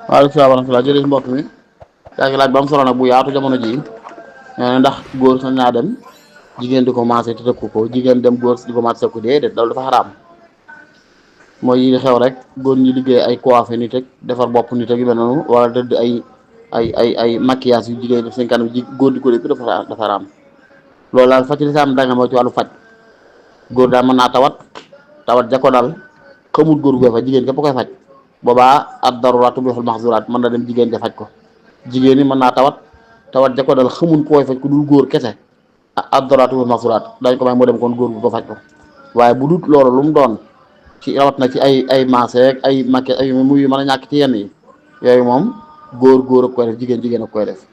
waaleykum salaam wa rahmatulah jërëjëf mbokk mi yaa ngi laaj ba am solo nag bu yaatu jamono jii ndax góor sañ naa dem jigéen di ko maase te tëkku ko jigéen dem góor di ko maase tëkku déedéet loolu dafa xaraam mooy yi xew rek góor ñi liggéey ay coiffé nit ak defar bopp nit ak yu mel noonu wala dëdd ay maquillage yu jigéen def seen kanam ji góor di ko lépp dafa xaraam loolu daal fa ci lislaam danga moo ci wàllu faj góor daal mën naa tawat ja ko dal xamul góor gu koy faj jigéen képp koy faj boobaa ad daruraat tubihul mahzuraat mën na dem jigéen ja faj ko jigéen ñi mën naa tawat ja ko dal xamul koy faj ko dul góor kese ad daruraat tubihul mahzuraat dañ ko may mu dem kon góor gu ko faj ko waaye bu dut loolu lu mu doon ci rawat na ci ay maase ak ay maquillage ay muy mën a ñàkk ci yenn yi yooyu moom góor ak koy def jigéen ak koy def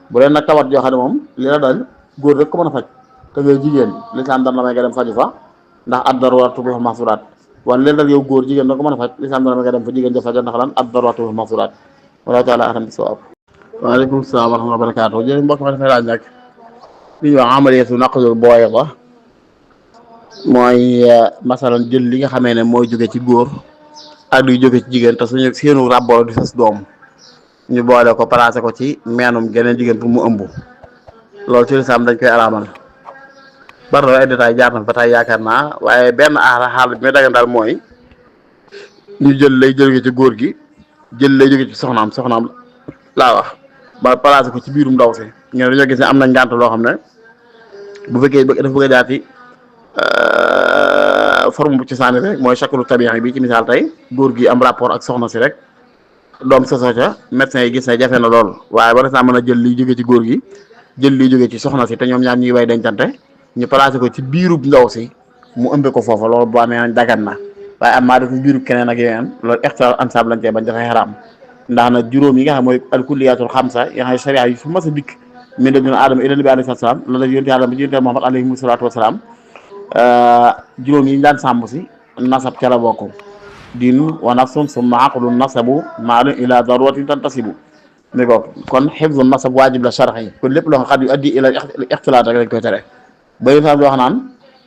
bu leen nag tawat joo xam ne moom li la dal góor rek ko mën a faj te ngay jigéen lislaam dana la may nga dem faju fa ndax ad daruraat tubihul mahzuraat wala leen dal yow góor jigéen da ko mën a faj lislaam dana ma nga dem fa jigéen ja faj ndax lan ad daruraat tubihul mahzuraat wallahu taala alam bi sawaab. waaleykum salaam wa rahmatulah barakaatu jërëjëf mbokk ma dafay laaj nag li ñuy wax amaliyatu naqdul booyada mooy masalan jël li nga xamee ne mooy jóge ci góor ak luy jóge ci jigéen te suñu seenu ràbboo di fas doom ñu boole ko placé ko ci meenum geneen jigéen pour mu ëmb loolu ci lislaam dañ koy araamal bari na ay détails jaar na ba tey yaakaar naa waaye benn xaal bi may dagan daal mooy ñu jël lay jóge ci góor gi jël lay jóge ci soxnaam laa wax ba placé ko ci biirum ndaw si ñoo dañoo gis ne am na ngànt loo xam ne bu fekkee dafa bëgg a jaar ci forme bu ci saani rek mooy chaklu tabi'i bi ci misaal tey góor gi am rapport ak soxna si rek doom sosoo ca médecin yi gis ne jafe na lool waaye war naa mën a jël liy jóge ci góor gi jël liy jóge ci soxna si te ñoom ñaar ñuy way dencante ñu placé ko ci biirub ndaw si mu ëmbe ko foofa loolu boo amee dagan na waaye am maa def biirub keneen ak yeneen loolu ixtilaal ansaab lañ cee bañ dafay xaraam ndax nag juróom yi nga xam mooy alkulliyaatul xamsa yi nga xam ne sharia yi fu mas a dikk min ladun aadama ila nabi alayhi salaam loolu la yonent yàlla yonent Muhammad alayhi salaatu wasalaam juróom yi ñu daan sàmm si nasab ca la bokk diinu wa nafsun summa aqlun nasabu maalun ila daruratin tantasibu ni ko kon xifdu nasab waajib la shar'i kon lépp loo xam xad yu addi ila ixtilaat rek lañ koy tere ba yu tam di wax naan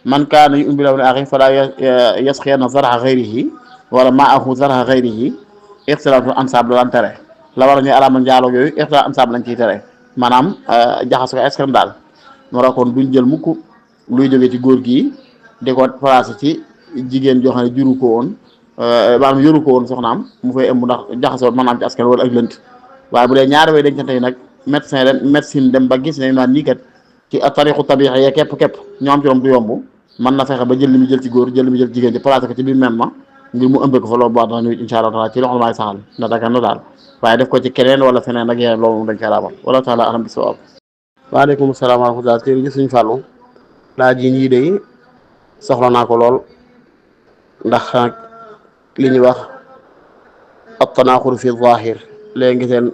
man kaana yu'minu billahi wal aaxir fala yasxiyanna zarha xayrihi wala maahu zarha xayrihi ixtilaatul ansaab la daan tere la war a ñuy alaamal njaaloo yooyu ixtilaatul ansaab lañ ciy tere maanaam jaxasu ko askan daal moo tax kon duñ jël mukk luy jógee ci góor gi di ko placé ci jigéen joo xam ne juru ko woon maanaam yoru ko woon soxnaam mu fay ëmb ndax jaxasoo mën naa am ci askan wala ak lënt waaye bu dee ñaari way dencante yi nag médecine dem ba gis ne naan nii kat ci tariqu tabiix yee képp ñoo am ci moom du yomb mën na fexe ba jël li mu jël ci góor jël li mu jël jigéen ci placé ko ci biir même ma ngir mu ëmbee ko fa loolu boo tax ñu incha allah taala ci loxo maay saxal na dagan na daal waaye def ko ci keneen wala feneen ak yeneen loolu moom dañ koy araamal wala taala alam bi sawaab. waaleykum salaam wa rahmatulah jërëjëf suñu fàllu laaj yi ñii de soxla naa ko lool ndax li ñuy wax at-tanaaxud fi zaahir léegi ngi seen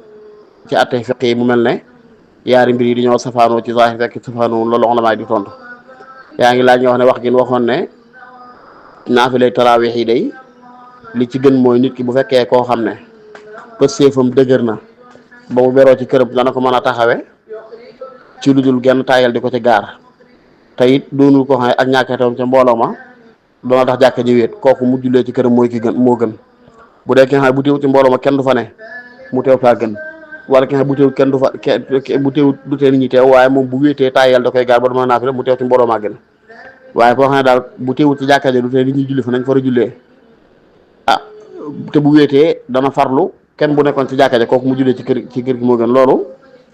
ci atte fiq yi mu mel ne yaari mbir yi di ñoo safaanoo ci zaahir fekk safaanoo loolu la may di tontu yaa ngi laaj ñu wax ne wax gi waxoon ne naafile taraawix yi day li ci gën mooy nit ki bu fekkee koo xam ne pëstéefam dëgër na ba mu beroo ci këram dana ko mën a taxawe ci lu dul genn taayal di ko ci gaar te it doonul koo xam ne ak ñàkkeetoom ca mbooloo ma doona tax jàkka ji wéet kooku mu jullee ci këram mooy ki gën moo gën bu dee ki nga xam ne bu teewut ci mbooloo ma kenn du fa ne mu teew faa gën wala ki nga xam ne bu teewut kenn du fa bu teewut du tee nit ñi teew waaye moom bu wéetee taayal da koy gaar ba du mën a naafila mu teew ci mbooloo maa gën waaye koo xam ne daal bu teewut ci jàkka ji du tee nit ñi julli fa nañ fa war a jullee te bu wéetee dana farlu kenn bu nekkoon ci jàkka ja kooku mu jullee ci kër gi moo gën loolu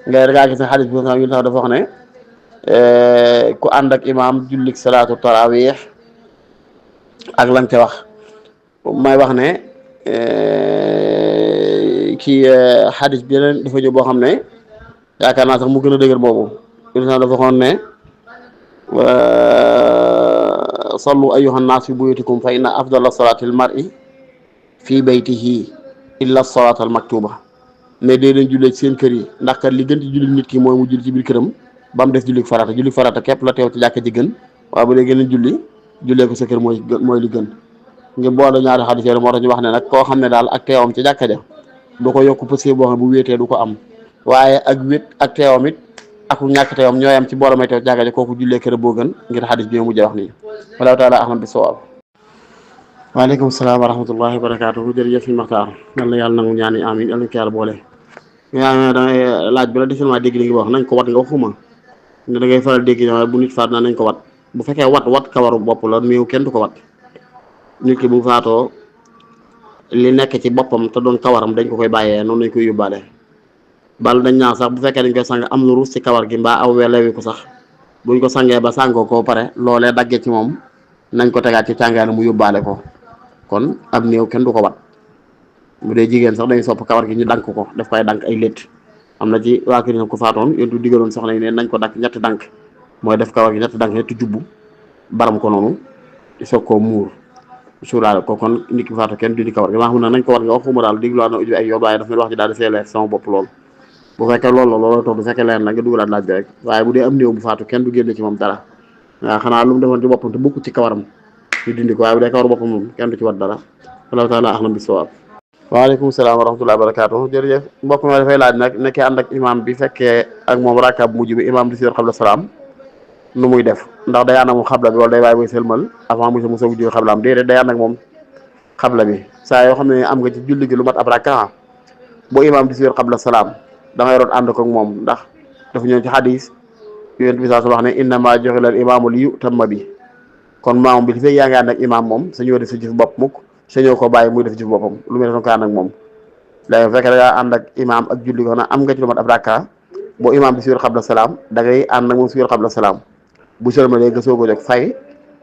ngay rek gis ne xadis bi nga xam ne dafa wax ne ku ànd ak imaam jullik salaatu tarawih ak lañ ca wax may wax ne kii xadis bi yeneen dafa ñëw boo xam ne yaakaar naa sax mu gën a dëgër boobu dafa waxoon ne sallu ayyuha nnaas fi buyutikum fa inna afdala salaati al mar'i fii baytihi illa salaata al maktuba mais dee leen jullee ci seen kër yi ndax kat li gën ci julli nit ki mooy mu julli ci biir këram ba mu def julli farata képp la teew ci jàkka ji gën waaye bu dee gën a jullee ko sa kër mooy li gën ngir boole ñaari xadis yi moo tax ñu wax ne nag koo xam ne daal ak teewam ci jàkka ja du ko yokk parce que boo xam ne bu wéetee du ko am waaye ak wét ak teewam it ak ñàkk teewam ñooy am ci boole may teew ci jàkka ja kooku jullee kër boo gën ngir xadis bi mujj wax nii wallahu taala ahmad bi sawaab. waaleykum salaam wa rahmatullahi wa barakaatuhu jërëjëf fi Maxtaar yal na yàlla nangu ñaani amin yal na ko yàlla boole. yaa dangay laaj bi la di seulement dégg li ngi wax nañ ko wat nga waxuma ne da ngay faral dégg ñoo bu nit faat naa nañ ko wat bu fekkee wat kawaru bopp la néew kenn du ko wat nit ki bu faatoo li nekk ci boppam te doon kawaram dañ ko koy bàyyee noonu lañ koy yóbbaale bal dañ ñaan sax bu fekkee dañ koy sang am lu ruus ci kawar gi mbaa aw welewi ko sax buñ ko sangee ba sàngoo ko pare loolee daggee ci moom nañ ko tegaat ci càngaane mu yóbbaale ko kon ab néew kenn du ko wat bu dee jigéen sax dañuy sopp kawar gi ñu dank ko daf koy dank ay létt am na ci waa kër ko faatoon yéen du digaloon soxna yi ne nañ ko dank ñetti dank mooy def kawar gi ñetti dank ñetti jubbu baram ko noonu soog koo muur suuraale ko kon nit ki faatu kenn du di kawar gi maa xam ne nañ ko war nga waxuma daal digluwaat na uju ay yoon waaye daf ne wax ji daal di see leer sama bopp lool bu fekkee loolu la looloo tax bu fekkee leer na nga dugalaat laaj bi rek waaye bu dee am néew bu faatu kenn du génne ci moom dara waaw xanaa lu mu defoon ci boppam te bokku ci kawaram ñu dindi ko waaye bu dee kawar boppam moom kenn du ci wat dara wallahu taala axlam bi sawaab. waaleykum salaam wa rahmatullahi wa barakaatu jërëjëf mbokk mi dafay laaj nag nekkee ànd ak imam bi fekkee ak moom rakka bu mujj bi imam di si yor xabla salaam nu muy def ndax day ànd ak moom xabla bi wala day bàyyi muy sëlmal avant mu soog jóge xabla am déedéet day ànd ak moom xabla bi saa yoo xam ne am nga ci julli gi lu mat ab rakka boo imam di si yor xabla salaam da ngay doon ànd ko ak moom ndax dafa ñëw ci xadis yonent bi saa su wax ne innama ju'ila al imaamu li yu'tamma bi kon maamam bi li fekk yaa ngi ànd ak imam moom sañoo def sa jëf bopp mukk sañoo ko bàyyi muy def jëf boppam lu mel ne ko ànd ak moom léegi bu fekkee da ngaa ànd ak imam ak julli ko na am nga ci lu mat ab rakka boo imam bi si yor xabla salaam da ngay ànd ak moom si yor xabla salaam bu sëlmalee nga soog a jóg fay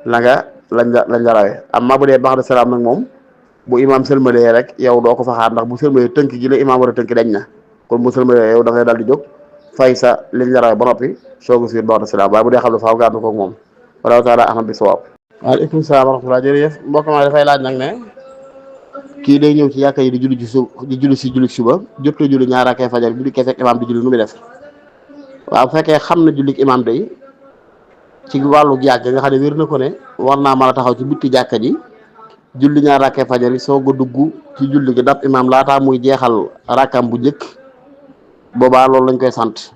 lañ la rawee amma bu dee ba'da salaam nag moom bu imam sëlmalee rek yow doo ko fa xaar ndax bu sëlmalee tënk gi la imam war a tënk dañ na kon bu sëlmalee yow da ngay daal di jóg fay sa liñ la rawee ba noppi soog a si ba'da salaam waaye bu dee xam ne faaw nga ànd koog moom wallahu taala ahlam bi sawaab. waaleykum salaam wa rahmatulah jërëjëf mbokk ma dafay laaj nag ne kii day ñëw ci yàkka yi di julli si julli suba jot la julli ñaar rakkay fajar julli kee fekk imam di julli nu muy def waaw bu fekkee xam na julli imam day ci wàllu jàkk nga xam ne wér na ko ne war naa mën a taxaw ci bitti jàkka ji julli ñaar rakkay fajar yi soog a dugg ci julli gi dab imam laataa muy jeexal rakkam bu njëkk boobaa loolu lañ koy sant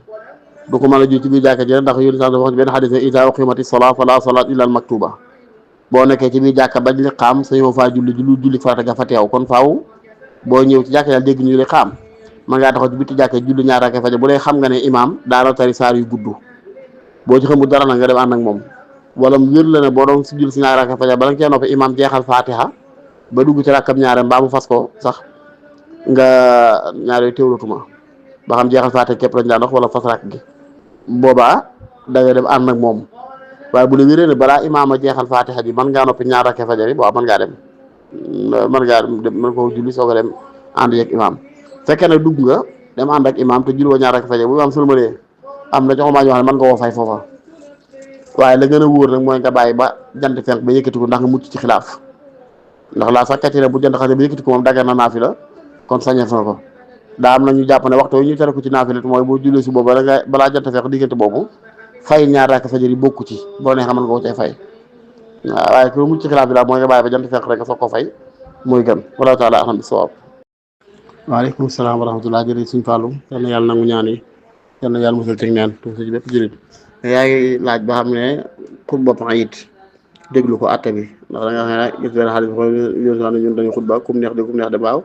du ko mën a ju ci biir jàkka ji ndax yéen sant wax ci benn xadis ne iza uqimati salaa fala salaat illa al maktuba boo nekkee ci biir jàkka bañ li xaam sañoo faa julli farata ga fa teew kon faaw boo ñëw ci jàkka daal dégg ñu li xaam man ngaa taxaw ci bitti jàkka julli ñaar rakkay fajar bu dee xam nga ne imam daana tari saar yu gudd boo ci xamul dara nag nga dem ànd ak moom wala mu wér la ne boo doon si julli si ñaar rakkay fajar bala nga cee noppi imam jeexal fatiha ba dugg ci rakkam ñaare mbaa mu fas ko sax nga ñaare teewlatuma ba xam jeexal fatiha képp lañ daan wax wala fas rakk gi boobaa da ngay dem ànd ak moom waaye bu la wéree ne balaa imaam a jeexal fatiha ji mën ngaa noppi ñaar rakkay fajar yi waaw mën ngaa dem mën ko julli soog a dem ànd yeeg imaam fekkee nag dugg nga dem ànd ak imaam te julli woo ñaar rakkay fajar bu imaam sëlmalee am na joxumaa ñoo xam ne mën nga woo fay foofa waaye la gën a wóor nag mooy nga bàyyi ba jant fenk ba yëkkati ko ndax nga mucc ci xilaaf ndax laa sax kàcce bu jant xasee ba yëkkati ko moom daggan na naafila kon sañeef na ko daa am na ñu jàpp ne waxtu yi ñu tere ko ci naafila mooy boo jullee si boobu balaa jant fenk diggante boobu fay ñaar rakkay fajar yi bokku ci boo neexee mën nga ko cay fay waaw waaye ko mucc ci xilaaf bi daal mooy nga bàyyi ba jant fenk rek nga soog ko fay mooy gën wallahu taala ahlam bi sawaab. waaleykum salaam wa rahmatulah jërëjëf suñu Fallou yal na yàlla nangu ñaan yi yal na yàlla musal teg neen tuuti ci bépp jullit yaa ngi laaj ba xam ne xutba it déglu ko atte bi ndax da nga xam ne gis benn xaalis bi xool ñun dañu xutba kum neex de baaw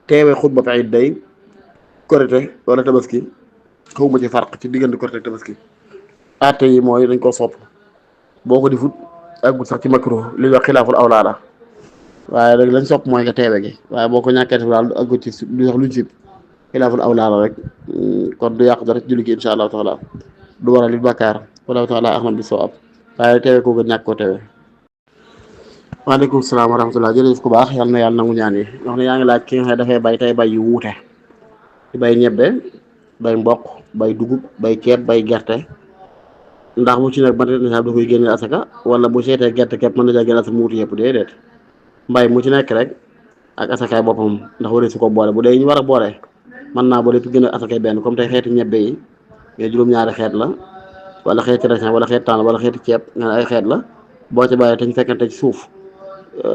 teewee xutba it day korite wala tabaski xaw ma ci farq ci diggante korite ak tabaski atte yi mooy dañ ko sopp boo ko di fut aggut sax ci makruh li wax xilaaful awlaa la waaye rek lañ sopp mooy nga teewe gi waaye boo ko ñàkkee def daal du aggut ci du wax luñ sib xilaaful awlaa la rek kon du yàq dara ci julli gi insha allahu taala du waral it bàkkaar wallahu taala ahlam bi sawaab waaye teewe ko gën ñàkk koo teewe. waaleykum salaam wa rahmatulah jërëjëf ku baax yal na yàlla nangu ñaan yi wax ne yaa ngi laaj ki nga xam ne dafay bay tey bay yu wuute bay ñebbe bay mboq bay dugub bay ceeb bay gerte ndax mu ci nag ba nisaab da koy génne asaka wala bu seetee gerte képp mën na jaa génne asaka mu wuti yëpp déedéet mbay mu ci nekk rek ak asakaay boppam ndax waree su ko boole bu dee ñu war a boole mën naa boole gën a asakay benn comme tey xeeti ñebbe yi nga juróom-ñaari xeet la wala xeeti raisin wala xeeti tànn wala xeeti ceeb nga ne ay xeet la boo ci bàyyee te ñu fekkante ci suuf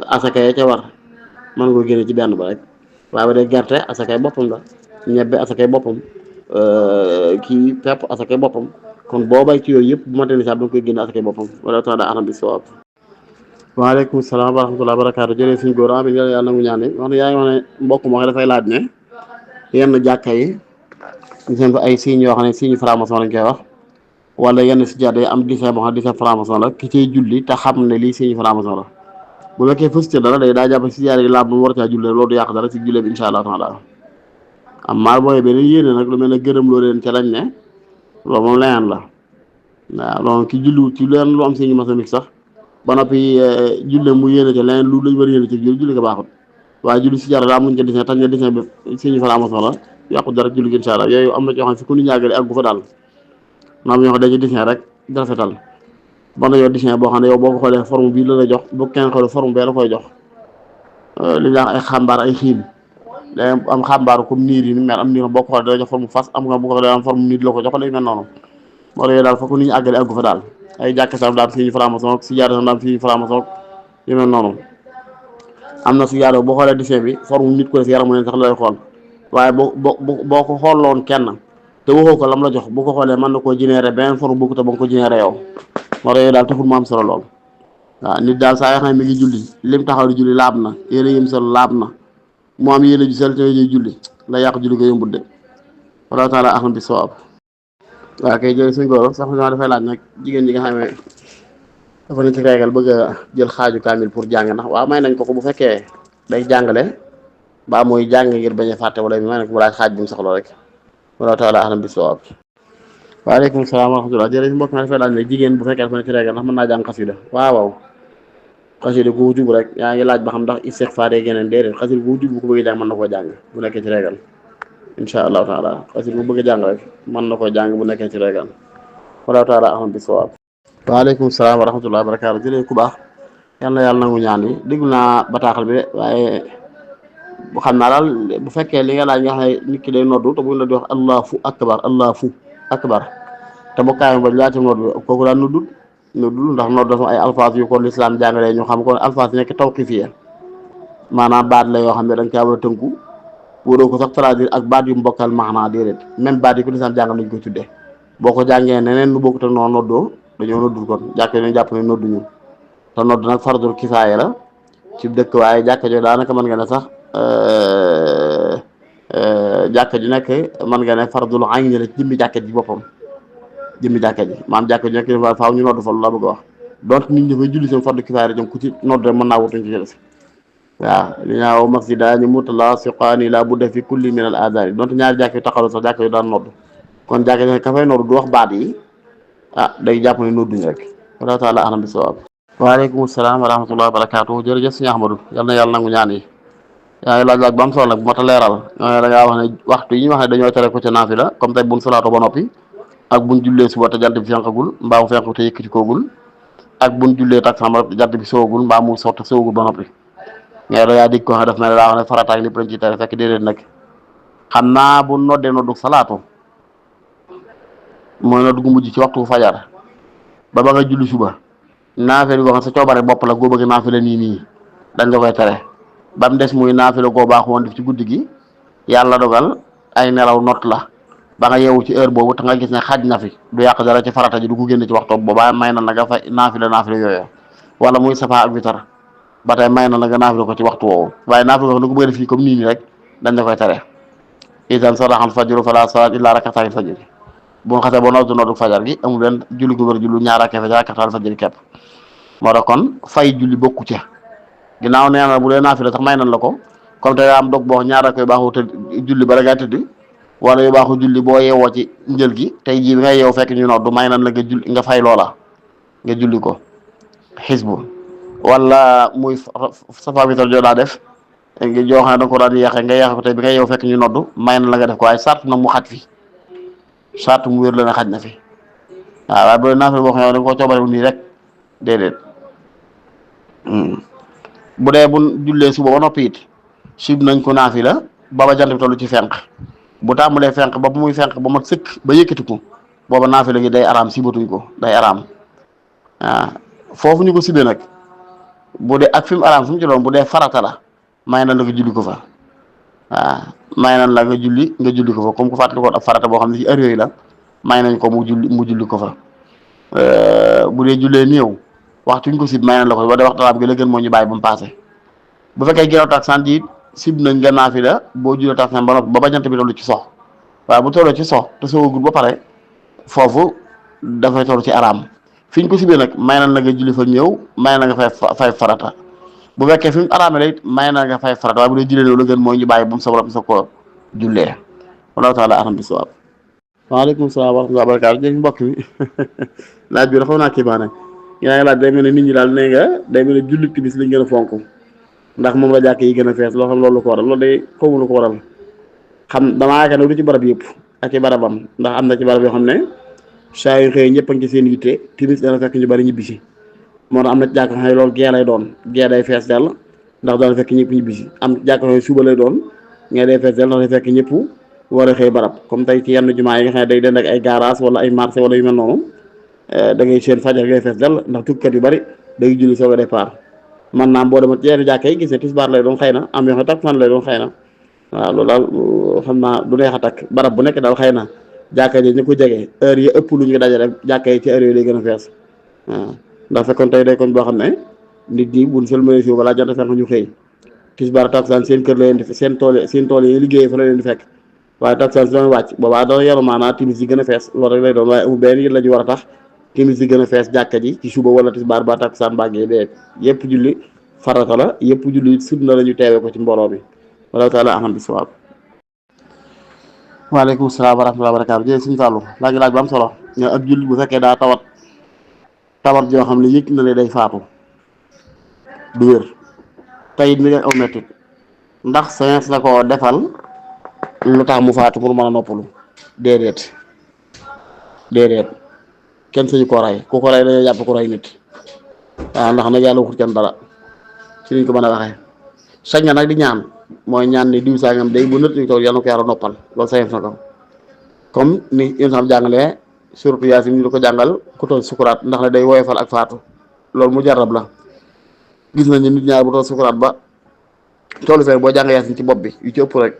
asaka ya ca war mën nga ko génne ci benn ba rek waaye ba dee gerte asakay boppam la ñebbe asakay boppam kii pepp asakay boppam kon boo bay ci yooyu yëpp bu ma tee nisaab da nga koy génne asakay boppam wala tax daa anam bi sawaab. waaleykum salaam wa rahmatulah barakaatu jërëjëf suñu góor am yàlla nangu ñaan yi wax yaa ngi wax ne mbokk moo xam dafay laaj ne yenn jàkka yi gis nañ fa ay signes yoo xam ne signe franc-maçon lañ koy wax wala yenn si jàdd yi am dessin boo xam ne dessin franc-maçon la ki ciy julli te xam ne lii signe franc-maçon la bu fekkee fës ca dara day daa jàpp si jaare yi laab mu war caa julli loolu du yàq dara si jullee bi incha allah taala am maa booyee benn yéene nag lu mel ne gërëm loo leen ca lañ ne loolu moom leneen la waaw loolu ki julliwut ci leen lu am signe maçonnique sax ba noppi julle mu yéene ca leneen lu lañ war a yéene ci julli ko baaxut waaye julli si jaare daa muñ ca dessin tax nga dessin bi signe franc-maçon la yàqu dara julli gi incha allah yooyu am na ci yoo xam ne fi ku ñu ñaagale ak gu fa daal maam ñoo xam dañuy dessin rek di rafetal ban na yow dessin boo xam ne yow boo ko xoolee forme bii la la jox bu kenn xoolee forme bee la koy jox li ñuy wax ay xàmbaar ay xiin day am xàmbaaru comme niir yi ni mel am niir boo ko xoolee da la jox forme fas am nga bu ko xoolee am forme nit la ko jox lay mel noonu moo tax yooyu daal fokk nit ñi àggale àggu fa daal ay jàkk sam daam siñu franc-maçon si jaare sam daam siñu franc-maçon yu mel noonu am na si jaare boo xoolee dessin bi forme nit ko def yaramu neen sax la lay xool waaye boo ko xooloon kenn te waxoo ko lam la jox bu ko xoolee mën na koo généré beneen forme bu ko te ba nga ko généré yow moo tax yooyu daal taxul mu am solo lool waaw nit daal saa yoo xam ne mi ngi julli lim taxaw di julli laab na yéene yim solo laab na mu am yéene ju sell te julli la yàq julli ko yombut de wala taala axam bi sawab waaw kay jërëjëf suñu góor sax ma dafay laaj nag jigéen ñi nga xam ne dafa ne ci régal bëgg a jël xaaju kaamil pour jàng ndax waaw may nañ ko bu fekkee day jàngale baa mooy jàng ngir bañ a fàtte wala may nañ ko mu laaj xaaj bi mu soxla rek wala taala axam bi sawab waaleykum salaam wa rahmatulah jërëjëf mbokk mi dafay laaj ne jigéen bu fekkee dafa ne ci régal ndax mën naa jàng xasida waaw xasida ku jub rek yaa ngi laaj ba xam ndax istixfaar yi geneen déedéet xasida ku jub bu ko bëgg jàng mën na koo jàng bu nekkee ci régal incha allahu taala xasida bu bëgg a jàng rek mën na koo jàng bu nekkee ci régal wala taala axam bi sawab waaleykum salaam wa rahmatulah barakaatu jërëjëf ku baax yal na yàlla nangu ñaan yi déglu naa bataaxal bi de waaye bu xam naa daal bu fekkee li nga laaj nga xam ne nit ki day noddu te bu ñu la di wax allahu akbar allahu akbar te bu kaay ba laajte noddu kooku daal nuddul ndax noddu dafa ay alfaas yu ko lislaam jàngalee ñu xam ko alfaas yi nekk tawqifiya maanaam baat la yoo xam ne da nga caa war a tënku waroo ko sax traduire ak baat yu mbokkal maanaa déedéet même baat yi ko lislaam jàngal nañ ko tuddee boo ko jàngee neneen nu bokkut ak noonu noddoo dañoo noddul kon jàkkee ñu jàpp ne nodduñu te nodd nag fardul kifaaya la ci dëkk waaye jàkka jo daanaka mën nga ne sax jàkka ji nekk mën nga ne fardul ayn la ci jëmmi jàkka ji boppam jëmmi jàkka ji maam jàkka ji nekk faaw ñu nodd fa lu la bëgg a wax donc nit ñi dafay julli seen fardu kifaaya jëm ku ci nodd rek mën naa wutuñ ci des waaw li ñaaw masjidaani mutalaasiqaani laa budda fi kulli min al aadaani donte ñaari jàkk yu taxalu sax jàkka yu daan nodd kon jàkka ji ka fay nodd du wax baat yi day jàpp ne nodduñ rek wala taala alam bi sawaab waaleykum salaam wa rahmatullahi wa barakaatu jërëjëf sëñ Ahmadou yal na yàlla nangu ñaan yi yaa ngi laaj ba am solo nag bu ma ta leeral da ngaa wax ne waxtu yi ñu wax ne dañoo tere ko ca naafila comme tey buñ salaatoo ba noppi ak buñ jullee suba te jant bi fenkagul mbaa mu fenk te yëkkati koogul ak buñ jullee tak sama jant bi soogul mbaa mu sotti soogul ba noppi nga da yaa dig ko xam daf mel ne daa wax ne farataak lépp lañ ci tere fekk déedéet nag xam naa bu noddee noddu salaatu mooy noddu gu mujj ci waxtu fajar ba nga julli suba naafila goo xam sa coobare bopp la goo bëgg naafila nii dañ la koy tere ba mu des muy naafila goo baax woon def ci guddi gi yàlla dogal ay nelaw not la ba nga yeewu ci heure boobu te nga gis ne xaj na fi du yàq dara ci farata ji du ko génn ci waxtu boobaa may na la nga fay naafila yooyu wala muy safa ak witar ba tey may na la nga naafila ko ci waxtu woowu waaye naafila ko lu ko bëgg def fii comme nii rek dañ la koy tere idan sadaxal fajru fala salaat illa rakataay fajri bu nga xasee ba noddu fajar gi amul benn julli gu wër julli ñaar rakkee fajar rakataal fajri képp moo tax kon fay julli bokku ca ginnaaw nee na bu dee naafila sax may nan la ko comme te am dog boo ñaar rakk yu baaxu te julli bala ngaa tëdd wala yu baaxu julli boo yeewoo ci njël gi tey jii bi nga yeew fekk ñu noddu may nan la nga julli nga fay loola nga julli ko xisbu wala muy safa witar joo daa def nga joo xam ne da nga ko daan yeexe nga yeexe ko tey bi nga yeew fekk ñu noddu may nan la nga def ko waaye sart na mu xaj fi sart mu wér la ne xaj na fi waaw waaye bu dee naafila boo xam ne da nga ko coobare bu nii rek déedéet bu dee bu jullee suba ba noppi it sib nañ ko naafila ba jant bi tollu ci fenq bu tàmbalee fenq ba muy fenq ba mat sëkk ba yëkkatiku booba naafila gi day araam sibatuñ ko day araam waaw foofu ñu ko sibee nag bu dee ak fi mu araam fu mu ci doon bu dee farata la may nan la nga julli ko fa waaw may nan la nga julli ko fa comme ko fàttali ko ab farata boo xam ne ci heure yooyu la may nañ ko mu julli ko fa bu dee jullee néew waxtu ñu ko sib may nañ la ko ba dee waxtu araam gi la gën moo ñu bàyyi ba mu passé bu fekkee ginnaaw takkusaan ji sib nañ nga naafila boo jullee takkusaan ba noppi ba ba jant bi tollu ci sox waaye bu tolloo ci sox te soogul ba pare foofu dafay toll ci araam fi ñu ko sibee nag may nañ la nga julli fa ñëw may na nga fay farata bu fekkee fi mu araame la it may na nga fay farata waaye bu dee jullee loolu la gën mooy ñu bàyyi ba mu sa borom sa ko jullee wallahu taala alam bi sawaab. waaleykum salaam wa rahmatulah barakaatu jërëjëf mbokk mi laaj bi dafa naa kii maa ne yaa ngi laaj day mel ne nit ñi daal nee nga day mel ne jullit timis lañ gën a fonk ndax moom la jàkk yi gën a fees loo xam loolu ko waral loolu day xawma lu ko waral xam damaa yaakaar ne du ci barab yëpp ak ci barabam ndax am na ci barab yoo xam ne saa yu xëy ñëpp a ngi ci seen yitte timis dana fekk ñu bari ñibbisi moo tax am na ci jàkk xam ne loolu gee lay doon gee day fees dell ndax dana fekk ñëpp ñibbisi am jàkk xam ne suba lay doon ngay day fees dell ndax day fekk ñëpp war a xëy barab comme tey ci yenn jumaa yi nga xam ne day dend ak ay garage wala ay marché wala yu mel noonu da ngay seen fajar ngay fees dell ndax tukkat yu bari day julli soog a départ man naam boo demoon ci yenn jàkka yi gis ne tisbaar lay doon xëy na am yoo xam ne takkusaan lay doon xëy na waaw loolu daal xam naa du neex a takk barab bu nekk daal xëy na jàkka ji ñu ko jege heure yi ëpp lu ñu daje rek jàkka yi ci heure yooyu lay gën a fees waaw ndax fekkoon tey day koñ boo xam ne nit ñi buñ sëlmale si balaa jant fenk ñu xëy tisbaar takkusaan seen kër la leen di seen tool yi liggéeyee fa la leen di fekk waaye takkusaan si doon wàcc boobaa dana yaru maanaa timis yi gën a fees loolu rek lay doon waaye amul benn yit la ñu war a tax timis yi gën a fees jàkka ji ci suba wala tisbaar ba takkusaan bàggee dee yëpp julli farata la yëpp julli sunna la ñu teewee ko ci mbooloo mi wallahu taala aham bi sawaab. waaleykum salaam wa rahmatulah wa barakaatu jërëjëf suñu fàllu laaj bu am solo nga ab julli bu fekkee daa tawat joo xam ne yëg na ne day faatu du wér tey mi ngi aw mettit ndax sañes na koo defal lu tax mu faatu pour mën a noppalu déedéet kenn sañu ko rey ku ko rey dañoo jàpp ko rey nit waaw ndax nag yàlla waxut kenn dara ci liñ ko mën a waxee sañ nga nag di ñaan mooy ñaan ni diw sangam day bu nët ñu toog yàlla na ko yàlla noppal loolu sañes na ko comme ni yéen sam jàngalee surtout yaasin ñu di ko jàngal ku toll sukuraat ndax ne day woyofal ak faatu loolu mu jarab la gis nañ ni nit ñaar bu toll sukuraat ba tollu fee boo jàng yaasin ci bopp bi yu ci ëpp rek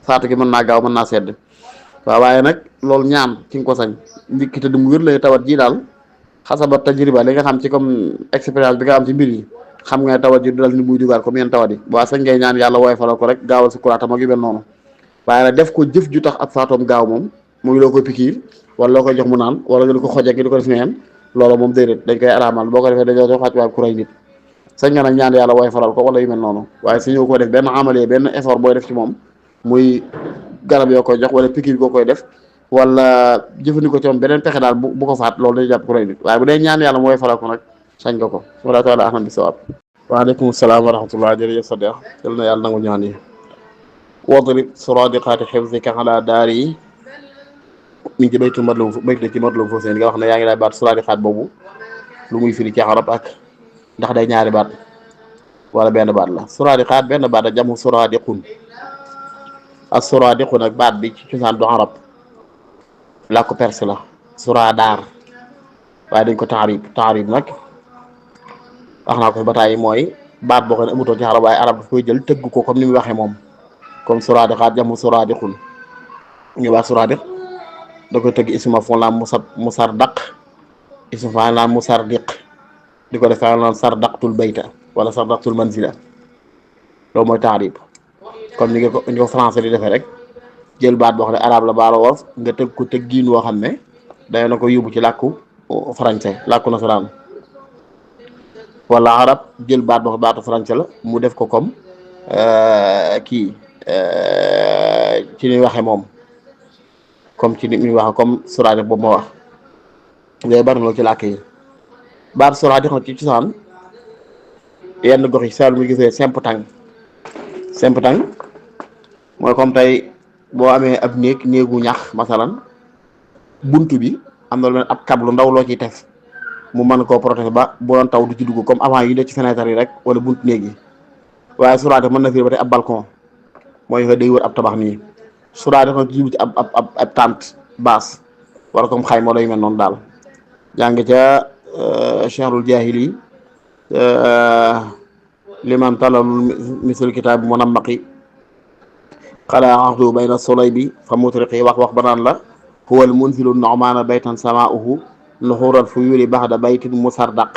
faatu gi mën naa gaaw mën naa sedd waaw waaye nag loolu ñaan ci nga ko sañ ndikki te du mu wér la tawat ji daal xasaba tajriba li nga xam ci comme expérience bi nga am ci mbir yi xam nga tawat ji du dal ni buy dugaat comme yenn tawat yi waa sañ ngay ñaan yàlla woyofal ko rek gaawal sukuraatam ak yu mel noonu waaye nag def ko jëf ju tax ak faatoom gaaw moom muy loo koy pikiir wala loo koy jox mu naan wala nga di ko xoj ak di ko def neen loolu moom déedéet dañ koy araamal boo ko defee dañoo def xaaj waay ku rey nit sañ nga nag ñaan yàlla woy faral ko wala yu mel noonu waaye su ñëw ko def benn amalee benn effort booy def ci moom muy garab yoo koy jox wala pikiir koo koy def wala jëfandikoo ci moom beneen pexe daal bu ko faat loolu dañuy jàpp ku rey nit waaye bu dee ñaan yàlla mu woy faral ko nag sañ nga ko wala taala ahmad bi sawaab. waaleykum salaam wa rahmatullah jërëjëf Sadex yal na yàlla nangu ñaan yi wadrib suradiqaati xifzika ala daari yi mi ngi ci baytu madlum foofu seen nga wax ne yaa ngi lay baat suradiqaat boobu lu muy firi ci arab ak ndax day ñaari baat wala benn baat la suradiqaat benn baat la jamu suradiqun ak suradiqun ak baat bi ci cosaan du arab làkku perse la suradaar waaye dañ ko taarib nag wax naa ko fi bataay mooy baat boo xam ne amutoon ci arab waaye arab daf koy jël tëgg ko comme ni muy waxee moom comme suradiqaat jamu suradiqun ñu baat suradiq da koy tëgg isma fon la musardaq isma fon la musardiq di ko def fa naan sardaqtul bayta wala sardaqtul manzila loolu mooy taarib comme ni ko français di defee rek jël baat boo xam ne arabe la baala wolof nga tëgg ko tëggiin woo xam ne dañoo na ko yóbbu ci làkku français làkku nasaraan wala arab jël baat boo xam baatu français la mu def ko comme ci ni waxee moom comme ci ni muy wax comme suradiq boobu ma wax ngay bari loolu ci làkk yi baat suradiq ci cosaan yenn gox yi Saalum mu gisee semptang mooy comme tey boo amee ab néegu ñax masalan buntu bi am na lu ab câble ndaw loo ciy tef mu mën koo protéger ba bu doon taw du ci dugg comme avant yi def ci fenêtre yi rek wala buntu néeg yi waaye suradiq mën na fi ba tey ab balcon mooy nga day wër ab tabax nii suradiq ci jublu ci ab tente basse wala comme xayma wala yu mel noonu daal jàng ca Cheikhrul Jahili liman talal misal kitaab munammaqi xalaa axdu bayna solay bi fa mutriqi wax ba naan la huwal munzilu nu'maana baytan samaa'uhu nuxural fuyuuli baxda baytin musardaq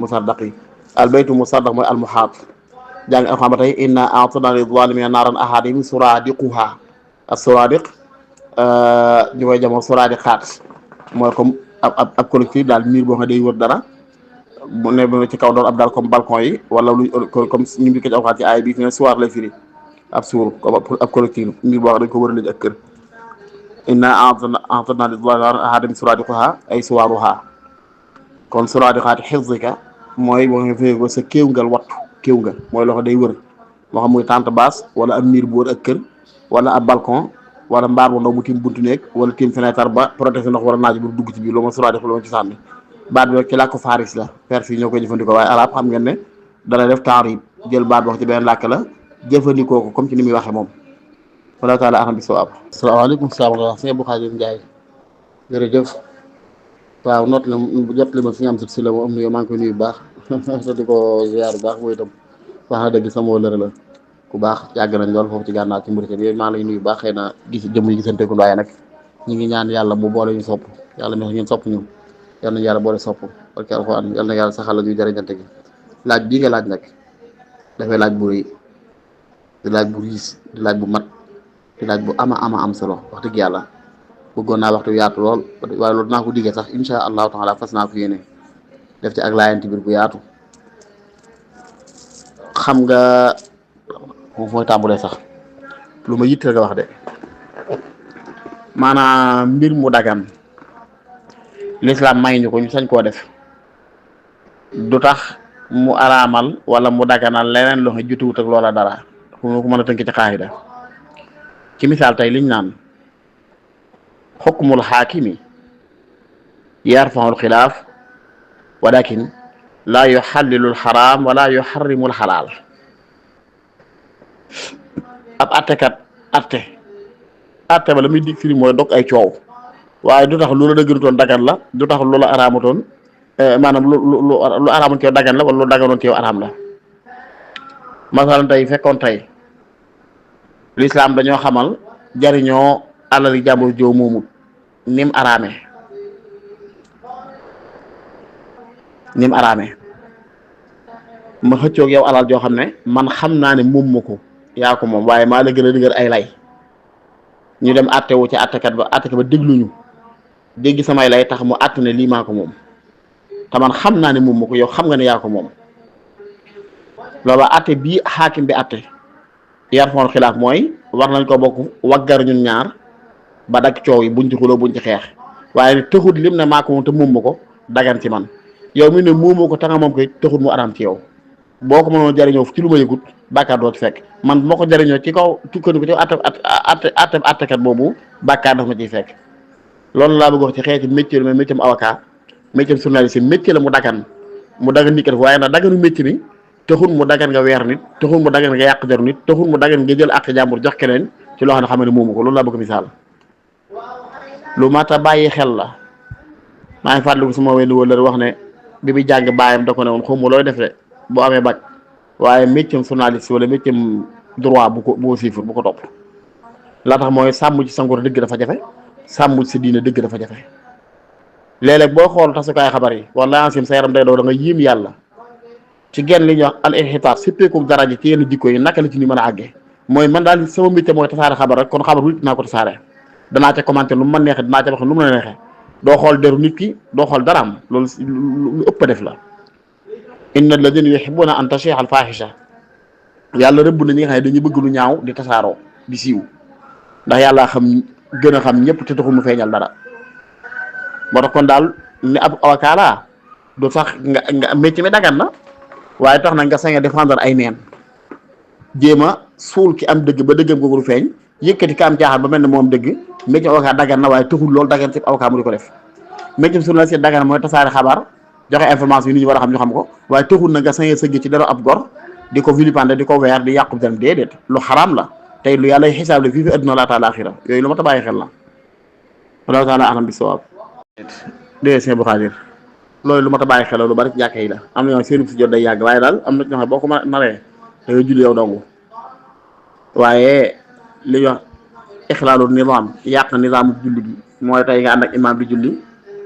musaddaqi albaytu musaddaq mooy almuhaat jàng alxam ba tey inna a'tadna lil zalimina naaran ahadin suradiquha as-suradiq ñu koy jamoo suradiqaat mooy comme ab collectif daal miir boo xam ne day wër dara mu ne ci kaw doon ab daal comme balcon yi wala lu comme ñu ngi ko ci awxaat ci aay bi fi ne suwaar lay firi ab suur comme ab collectif miir boo xam dañ ko wërale ak kër inna a'tadna lil zalimina naaran ahadin suradiquha ay suwaruha kon suradiqaati xifzika mooy boo xam ne ko sa kéewngal wattu kéewngal mooy loxo day wër moo xam muy tente basse wala ab miir bu wër ak kër wala ab balcon wala mbaar bu ndaw bu tiim buntu nekk wala tiim fenêtre ba protéger ndox wala naaj bu dugg ci biir loolu ma suradiq loolu ci sànni baat bi ci làkku faris la perse yi ñoo koy jëfandikoo waaye arab xam ngeen ne dana def taarib jël baat wax ci benn làkk la jëfandikoo ko comme ci ni muy waxee moom wala taala aham bi sawaab. asalaamaaleykum salaam sëñ Abdou Khadir Ndiaye jërëjëf waaw noot la jot li ma fi nga am si la mu am nuyu maa ngi koy nuyu bu baax te di ko ziar bu baax mooy itam wax na dëgg sama wëllëre la ku baax yàgg nañ lool foofu ci gànnaaw ci Mauritanie yooyu maa ngi lay nuyu bu baax xëy na gis jëmm yi gisante ko waaye nag ñu ngi ñaan yàlla mu boole ñu sopp yàlla mi ngeen sopp ñu yal nañu yàlla boole sopp parce que alxuraan yal na yàlla saxal la ñuy jëriñante gi laaj bii nga laaj nag dafay laaj bu rëy di laaj bu riis di laaj bu mat di laaj bu ama am solo wax dëgg yàlla bëggoon naa waxtu yaatu lool waaye loolu naa ko diggee sax insha allahu taala fas naa ko yéene def ci ak laayanti biir bu yaatu xam nga foofu mooy tàmbulee sax lu ma yitte nga wax de maanaam mbir mu dagan lislaam may ñu ko ñu sañ koo def du tax mu araamal wala mu daganal leneen loo xam jutuwut ak loola dara fu ma ko mën a tënk ci xaayida ci misaal tey liñ naan xukmul xaakimi yarfaxul xilaaf walakin laa yuxallilul xaraam wala yuxarrimul xalaal ab attekat atte ba la muy dig firi mooy dog ay coow waaye du tax loola dëgganutoon dagan la du tax loola araamutoon maanaam lu araamoon ci yow dagan la wala lu daganoon ci yow araam la masalan tey fekkoon tey lislaam dañoo xamal jariñoo alali jàmbur joo moomut nim araamee ma xëccoog yow alal joo xam ne man xam naa ne moom ma ko yaa ko moom waaye maa la gën a dëgër ay lay ñu dem àtte wu ci àttekat ba dégluñu dégg samay lay tax mu àtt ne lii maa ko moom te man xam naa ne moom ma ko yow xam nga ne yaa ko moom loolu àtte bii xaakim bi àtte yar foon xilaaf mooy war nañ ko bokk waggar ñun ñaar ba dagg coow yi buñ ci xuloo buñ ci xeex waaye ne tëxut lim ne maa ko moom te moom ma ko dagan ci man yow mi ne moomoo ko ta nga moom koy tëxut mu araam ci yow boo ko mënoon jariñoo ci lu ma yëgut bàkkaar doo ci fekk man bu ma ko jariñoo ci kaw tukkandiku ci attekat boobu bàkkaar dafa ma ciy fekk loolu laa bëgg wax ci xeeti métier mais métier mu avocat métier mu journaliste métier la mu dagan nit ki def waaye nag daganu métier mi taxul mu dagan nga weer nit taxul mu dagan nga yàq deru nit taxul mu dagan nga jël àq jàmbur jox keneen ci loo xam ne moomu ko loolu laa bëgg misaal lu mat a bàyyi xel la maa ngi fàttaliku suma wenn wala wax ne bi muy jàng baayam da ko ne woon xaw ma looy def de boo amee bac waaye métier journaliste wala métier droit bu siifur bu ko topp la tax mooy sàmm ci sa ngor dëgg dafa jafe sàmm ci sa diine dëgg dafa jafe léeg-léeg boo xool tasukaay xabar yi wala ancim sa yaram day daw da nga yéem yàlla ci genn li ñuy wax al inxitaar sippeeku daraja ci yenn jikko yi naka la ci ni mën a àggee mooy man daal sama métier mooy tasaare xabar rek kon xabar wut naa ko tasaare danaa ca commenté lu mu mën neexee danaa ca wax lu mu la neexee doo xool deru nit ki doo xool daraam loolu lu ëpp def la inna alladina yuhibbuna an tashiha al fahisha yàlla rëbb na ñi nga xam ne dañuy bëgg lu ñaaw di tasaaroo di siiw ndax yàlla gën a xam ñëpp te taxul mu feeñal dara moo tax kon daal ni ab avocat la du sax nga métier mi dagan na waaye tax na nga sañ a défendre ay neen jéem a suul ki am dëgg ba dëggam googu du feeñ yëkkati ka am caaxaan ba mel ne moom dëgg métier avocat dagan na waaye taxul loolu dagan ci avocat mu di ko def métier journaliste dagan mooy tasaare xabaar joxe information yi nit ñi war a xam ñu xam ko waaye taxul na nga sañ a sëgg ci dara ab gor di ko vilipender di ko weer di yàqu dem déedéet lu xaraam la tey lu yàlla xisaab la fii fi adduna laata alaxira yooyu lu ma ta bàyyi xel la wallahu taala alam bi sawaab sëñ Abdou Khadir loolu lu ma ta bàyyi xel la lu bari jàkka yi la am na ñoo seen si jot day yàgg waaye daal am na ñoo xam boo ko naree da ngay julli yow dong waaye li ñuy wax ixlaalu nizaam yàq nizaamu julli gi mooy tey nga ànd ak imaam di julli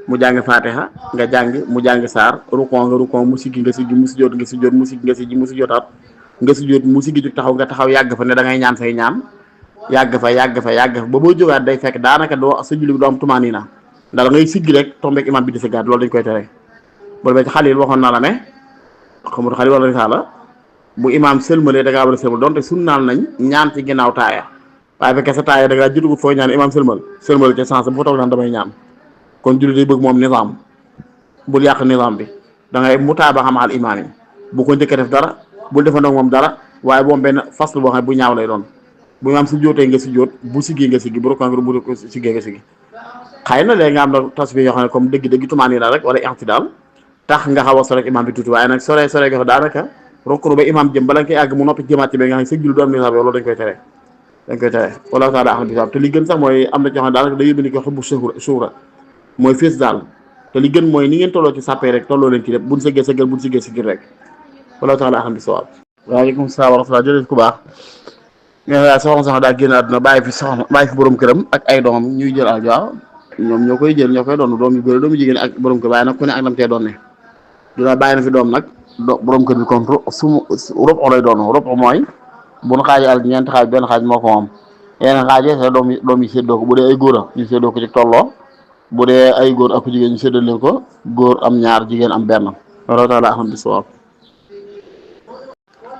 mu jàng fatiha nga jàng mu jàng saar rukon nga rukon mu siggi nga siggi mu sujjóot nga sujjóot mu siggi nga siggi mu sujjóotaat nga sujjóot mu siggi jug taxaw nga taxaw yàgg fa ne da ngay ñaan say ñaan yàgg fa yàgg fa yàgg fa ba boo jógaat day fekk daanaka doo sa julli doo am tumaaniina ndax da ngay siggi rek tombeek imam bi di siggaat loolu dañ koy tere boo demee ci Xalil waxoon na la ne xamul Xalil wala risaala bu imaam sëlmalee da ngaa war a sëlmal donte sunnaal nañ ñaan ci ginnaaw taaya waaye fekkee sa taaya da ngaa jutugut fooy ñaan imaam sëlmal ca sens bu fa toog naan damay ñaan kon julli day bëgg moom nizaam bul yàq nizaam bi da ngay mutaaba xamaal imaam yi bu ko njëkk def dara bul defandoo moom dara waaye boobu benn faslu boo xam ne bu ñaaw lay doon bu imaam su jootee nga si joot bu siggee nga siggi bu rokkaa nga bu siggee nga siggi xëy na léegi nga am na tasbih yoo xam ne comme dëgg tumaaniina rek wala i'tidaal tax nga xaw a sore imaam bi tuuti waaye nag sore ga fa daanaka rokku ba imaam jëm bala nga koy àgg mu noppi jëmaat ci ba nga xam ne sa julli du am nizaam loolu dañ koy tere wallahu taala ahmad bisaab te li gën sax mooy am na ci xam ne daanaka day yóbbu ni ko xubbu suura mooy fees daal te li gën mooy ni ngeen tolloo ci sàppee rek tolloo leen ci lépp buñ sëggee sëggal buñ siggee siggil rek wallahu taala ahmad bisaab waaleykum salaam wa rahmatulah jërëjëf ku baax nga soxna daa génn àdduna bàyyi fi borom këram ak ay doomam ñuy jël aju waaw ñoom ñoo koy jël ñoo koy doon doom yu góor doom yu jigéen ak borom kër waaye nag ku ne ak lam cee doon ne dina bàyyi na fi doom nag borom kër bi contre rob lay doon rob mooy bu nu xaajee al ñeenti xaaj benn xaaj moo ko moom yeneen xaajee sa doom yi séddoo ko bu dee ay góor a ñu séddoo ko ci tolloo bu dee ay góor ak jigéen ñu séddoo leen ko góor am ñaar jigéen am benn loolu taala ahmad bi sawaab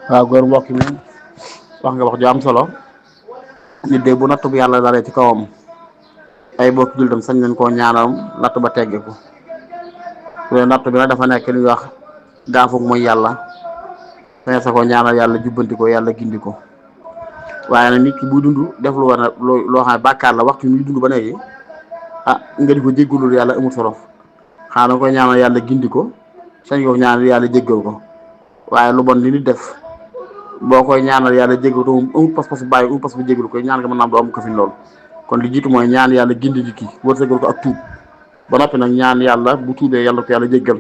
waaw góor mbokk mi wax nga wax ju am solo nit de bu natt bu yàlla dalee ci kawam ay bokk jullitam sañ nañ koo ñaanal natt ba tegge ko su dee natt bi nag dafa nekk li ñuy wax gaafug mooy yàlla sañ sa ko ñaanal yàlla jubbanti ko yàlla gindi ko waaye nag nit ki buy dund def lu war a loo xam ne bàkkaar la waxtu muy dund ba léegi nga di ko jéggulul yàlla amul solo xanaa danga koy ñaanal yàlla gindi ko sañ ko ñaanal yàlla jéggal ko waaye lu bon li nit def boo koy ñaanal yàlla jéggal ko amul pas-pas bu bàyyi amul pas-pas bu jéggal ko ñaan nga mën naa am doo am ko fi lool kon li jiitu mooy ñaan yàlla gindi nit ki wërsëgal ko ak tuub ba noppi nag ñaan yàlla bu tuubee yàlla ko yàlla jéggal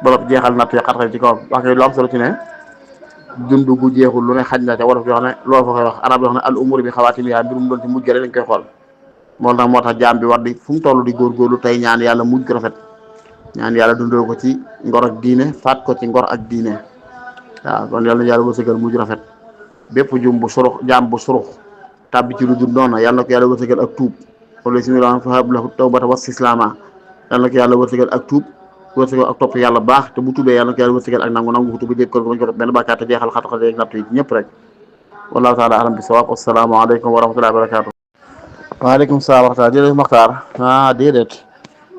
ba noppi jeexal natt ya xat-xat ci kawam wax nga lu am solo ci ne dund gu jeexul lu ne xaj na ca wolof yoo xam ne loolu fa koy wax arab yoo xam ne al umur bi xawaatimihaa mbir mu doon ci mujj rek lañ koy xool moom nag moo tax jaam bi war di fu mu toll di góorgóorlu tey ñaan yàlla mujj ko rafet ñaan yàlla dundoo ko ci ngor ak diine faat ko ci ngor ak diine waaw kon yàlla na yàlla wërsëgal mujj rafet bépp jum bu surux jaam bu surux tàbbi ci lu dul noonu yàlla na ko yàlla wërsëgal ak tuub wala si milan fa hab lahu tawbata was islaama yàlla na ko yàlla wërsëgal ak tuub wërsëgal ak topp yàlla baax te bu tuubee yàlla na ko yàlla wërsëgal ak nangu ko tuub jéggal ko bañ ko topp benn bàkkaar te jeexal xat-xat yeeg natt yi ñëpp rek wallahu taala alam bi sawaab assalaamu aleykum wa rahmatullahi wa barakatuh waaleykum salaam wa rahmatulah jërëjëf Maxtaar déedéet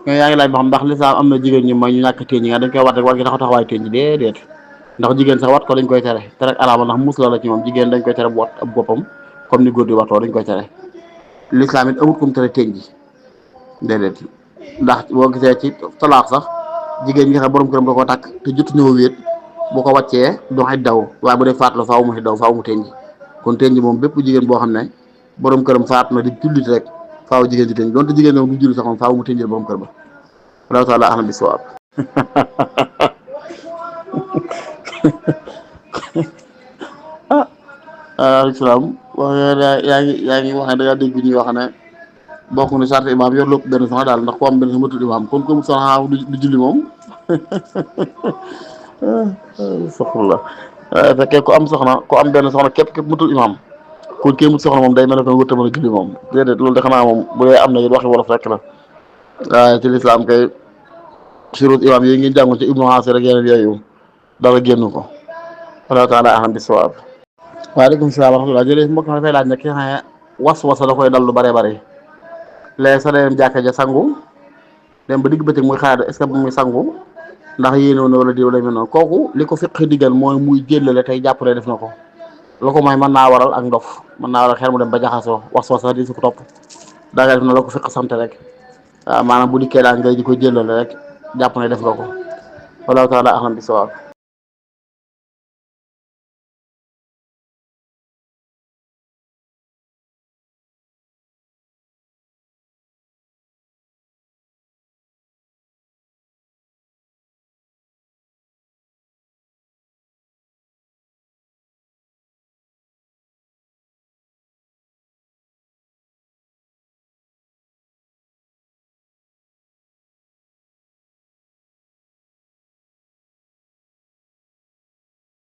yaa ngi laaj ba xam ndax lislaam am na jigéen ñi mooy ñu ñàkk téeñ nga dañ koy wat rek war gi taxawaay téeñ déedéet ndax jigéen sax wat ko dañ koy tere te rek alaama ndax musla la ci moom jigéen dañ koy tere bu wat ab boppam comme ni góor di watoo dañ koy tere lislaam it amut kum tere téeñ ji déedéet ndax boo gisee ci talaax sax jigéen ñi nga xam borom këram da ko takk te jotu ñëw wéet bu ko wàccee du xaj daw waaye bu dee faat la faaw mu xaj daw faaw mu téeñ ji kon téeñ ji moom bépp jigéen boo xam ne borom këram faat na di jullit rek faaw jigéen ji téeñ donte jigéen ñoom du jullit sax moom faaw mu téeñjal borom kër ba wallahu taala ahlam bi sawaab waaleykum salaam wax yaa ngi wax ne da ngaa dégg ñuy wax ne bokk na charte imaam yor lépp benn soxna daal ndax ku am benn soxna matul imaam kon ku amul soxna du julli moom soxla fekkee ku am benn soxna képp matul imaam kon kii mut soxna moom day mel ne ko wërta mën a julli moom déedéet loolu de xanaa moom bu dee am na it waxi wolof rek la waaye ci lislaam kay surut imaam yooyu ngeen jàngoon ci ibnu Asir rek yeneen yooyu dara génn ko wallahu taala ahlam bi sawaab waaleykum salaam wa rahmatulah jërëjëf mbokk mi dafay laaj ne ki nga xam ne was-wasa da koy dal lu bare bare léegi sa dem jàkka ja sangu dem ba digg bëccëg muy xaar est ce que bu muy sangu ndax yéene na wala di wala mel noonu kooku li ko fiq diggal mooy muy jëllale tey jàppale def na ko lu ko mooy mën naa waral ak ndof mën naa waral xel mu dem ba jaxasoo was-wasa di su ko topp da nga def na la ko fiq sant rek waaw maanaam bu dikkee daal ngay di ko jëllale rek jàpp ne def nga ko wallahu taala ahlam bi sawaab